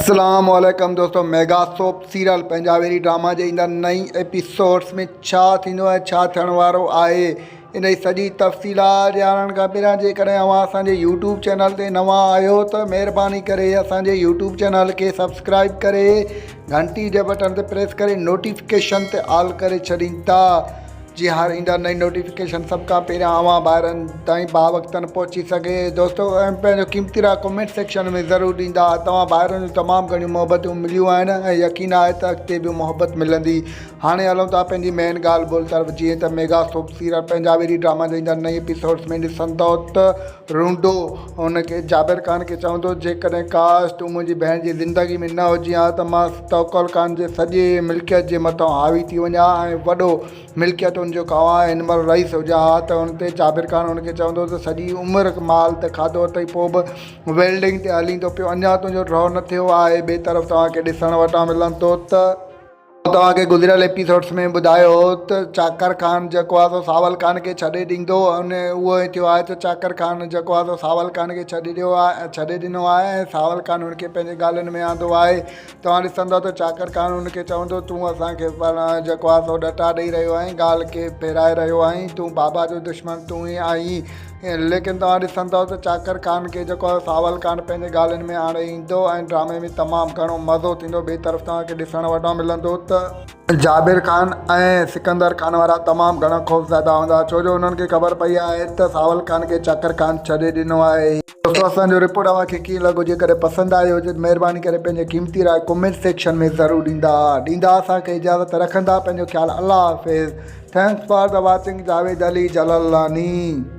اسلام عليڪم دوستو ميگا سوپ سيريل پنهنجا ويري ڊراما جي ايندڙ نئين ايپيسوڊس ۾ ڇا ٿيندو ۽ ڇا ٿيڻ وارو آهي ان جي سڄي تفصيلات ڄاڻڻ کان پهريان جيڪڏهن اوهان اسان جي يوٽيوب چينل تي نوان آهيو ته مهرباني ڪري اسان جي يوٽيوب چينل کي سبسڪرائب ڪري گهنٽي جي بٽڻ تي پريس ڪري نوٽيفڪيشن تي آل ڪري ڇڏيندا جي هر ايندڙ نئين نوٽيفڪيشن سڀ کان پهريان اوهان ڀائرن تائين باوقتن پهچي سگهي دوستو ۽ پنهنجو قيمتي راء ڪمينٽ سيڪشن ۾ ضرور ڏيندا توهان ڀائرن جون تمام گهڻيون محبتون مليون آهن ۽ يقين آهي ته اڳتي به محبت ملندي هاڻي هلون ٿا پنهنجي مين ڳالهه ٻولهه طرف جيئن ته ميگا سوپ سيريل پنهنجا ويري ڊراما جا ايندڙ نئين ايپيسوڊس ۾ ڏسندؤ ته رونڊو هن کي جابر خان کي چوندو جيڪڏهن ڪاش تون منهنجي ڀيڻ جي زندگي ۾ نه هجين ها ته مان توڪل خان جي سڄي ملڪيت جي مٿان حاوي ٿي وڃان ها ۽ وڏو ملڪيت ان جو کاوان ۽ هن مهل رئيس هجان ها ته ان تي جابر خان هن کي چوندو ته سڄي عمر مال ته کاڌو اٿئي پوء به ويلڊنگ تي هلين ٿو پيو اڃا تنهنجو ڍؤ نه ٿيو آهي ٻئي طرف توهان کي ڏسڻ وٽان ملندو ته. توهان کي گذريل ايپيسوڊس ۾ ٻڌايو هو ته چاڪر خان جيڪو آهي سو ساول خان کي ڇڏي ڏيندو ان اهو ائين ٿيو آهي ته چاڪر خان جيڪو آهي سو ساول خان کي ڇڏي ڏيو آهي ڇڏي ڏنو آهي ۽ ساول خان هن کي پنهنجي ڳالهين ۾ آندو آهي توهان ڏسندؤ ته چاڪر خان هن کي چوندو تون اسان کي جيڪو آهي سو ڏٽا ڏئي رهيو آهين ڳالهه کي ڦيرائي رهيو آهين تون بابا جو دشمن تون ئي آهين ليڪن توهان ڏسندؤ ته چاڪر خان کي جيڪو آهي ساول خان پنهنجي ڳالهين ۾ آڻي ايندو ۽ ڊرامي ۾ تمام گهڻو مزو ٿيندو ٻئي طرف توهان کي ڏسڻ وٽان ملندو ته جابر خان ۽ سڪندر خان وارا تمام گهڻا خوفزده هوندا ڇو جو انهن کي خبر پئي آهي ته ساول خان کي چاڪر خان ڇڏي ڏنو آهي. دوستو اسان جو رپورٽ اوهان کي ڪيئن لڳو جيڪڏهن پسند آيو هجي ته مهرباني ڪري پنهنجي قيمتي راء ڪمينٽ سيڪشن ۾ ضرور ڏيندا ڏيندا اسان کي اجازت رکندا پنهنجو خيال الله حافظ Thanks for the watching Javed Ali Jalalani.